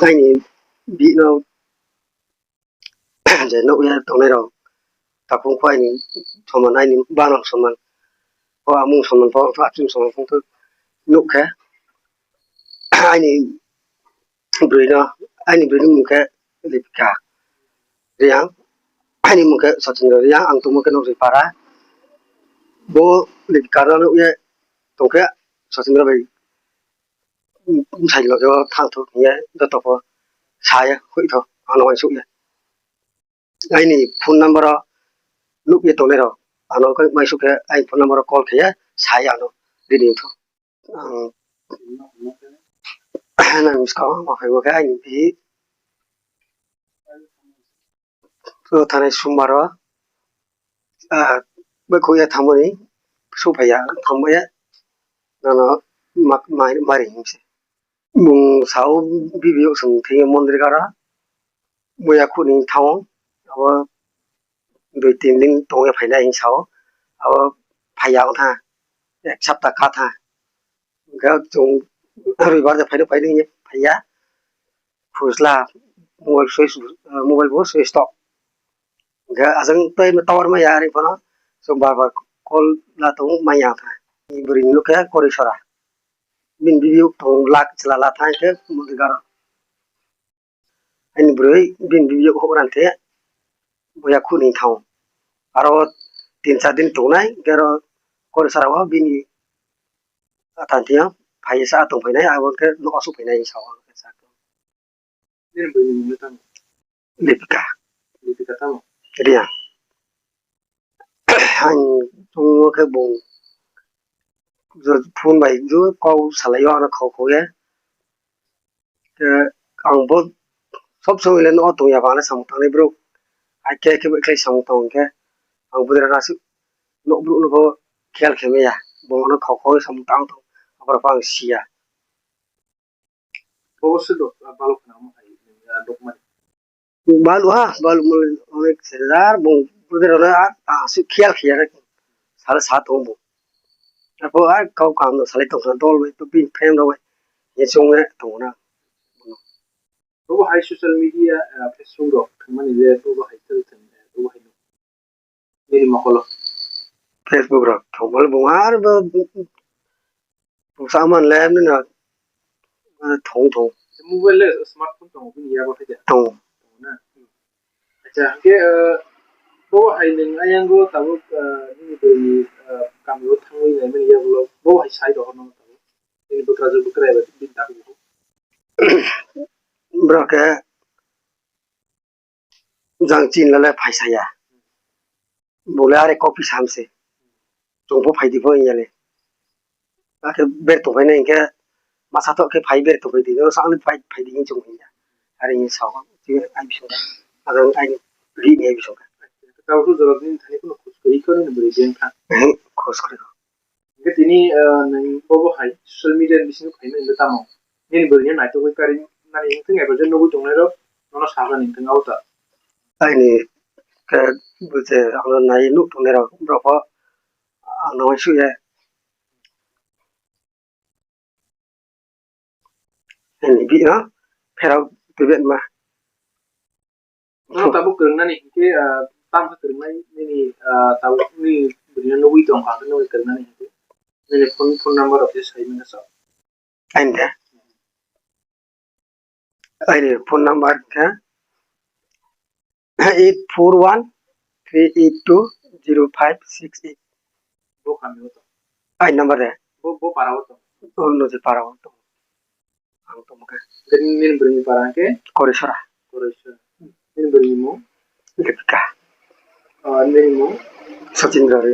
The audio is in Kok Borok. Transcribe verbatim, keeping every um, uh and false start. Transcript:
Aini bihno je nukya tongnai rok, takhuk kho aini soman, aini bana soman, o amung soman, o achung soman, phung khe nukha. Aini bwrwino, aini bwrwini mung khe Lipika Reang, aini mung khe Sachin Reang, ang tongmung khe Nokri Para. Bo Lipika no nukya tongkhe Sachin bai bwsai loge o thang thok hinkhe joto pho saya hoi tho ano uansuk ya. Aini phone number o nukya tongnai rok ano khe uansuk khe aini phone number o call khe ya sai ano ready wngtho. Ang nang miskang ma phai bo khe aini bi o thanai sumbar o ah bai kho ya thamani su phai ya thambai ya nono mak mai mari hinse. Bung sao bibiyok chwng thwiwi mondir gara muya khuni thao abo dui tin din tongwi phainai hinwi sao abo phaiya wngkha ek sapta katha hwnkhe chwng roibar de phaino phaino hinwi phaiya khusla mobile switch mobile bo switch off hwnkhe ajang tei tower maya ari phano chwng bar bar call la tongo maya wngkha bwrwi nukhe Korisora. Bini bibiyok tongo lak chwla la thang khe mondir garo. Ani bwrwi bini bibiyok hok ran khe buya khuni thang. Aro tin char din tongnai hwnkhe aro Korisora o bini atantiyo phai sa tong phainai abo khe nok asuk phainai sa o. Nini bwrwini mungno tamo? Lipika. Lipika tamo? Riya. Ang chungo khe bung phone bai ju kok salaio ano khok khok ya. Khe ang bo sob somoi le no tong ya bana samung tangnai bro. Ai khe khe bai khlai samung tong khe ang bo dera nasu nok bro no bo khel khe maya. Bo no khok khok samung tang tong abro ang siya. Bo se dok balok na mo hai dok mani. Balu ha, balu mole onek sejar bung pudero na a su khial khial sale sa tong bung. Apo a kau kam no sale tong dol bai to bin frame ro bai. Ye sung ne tong na. Bo hai social media, Facebook rok thangmani le bo hai tel thang bo hai no. Nini mokolo. Facebook rok thongmani bung ar bo bung saman le nini thong thong. Mobile le smartphone tongo bini yago thai. Thong. Tongo na. Acha hake bo hai ning ayango tabuk nini bini kamio thangwi nai mani yago bo hai sai rok no tabuk. Nini bukra jo bukra ya bini tabuk. Bro ke jang chin lale phaisa ya. Bole are copy samse. Chongpo phaidi pho yale. Ake ber to phaina inke masa to ke phai ber to phaidi. No sang phai phaidi in chong ya. Are in sa. Ti ai bisong. Adang ai ri ni ai bisong. Tau su jora din thani kuno khus kri ko ni bri den tha. Khus kri ko. Hingke tini, ah, nang bobo hai social media ni bisingo phaima hingke tamo? Nini bwrwini naitugwi kari nani wngthang eba je nugwi tongnai rok nono sajani wngthang abo ta. Aini khe bwse ano nai nuk tongnai rok borok bo ano uansuk ya. Aini bihno pherok twi ma. Nono tabuk kwrwngnani hinkhe, ah, tamo khe kwrwngnai nini, ah, tabuk nini bwrwino nugwi tongkha, hwnkhe nugwi kwrwngnani hinkhe nini phone, phone number rok se sai mano sa. Aini de? Aini phone number khe eight four one three eight two zero five six eight. Bo kami o tong. Aini number de? Bo, bo para o tong. O no je para o tong. Ang tongkha. Nini bwrwini para hwnkhe? Korisora. Korisora. Nini bwrwini mung? Lipika. Ah, nini mung? Sachin Rari.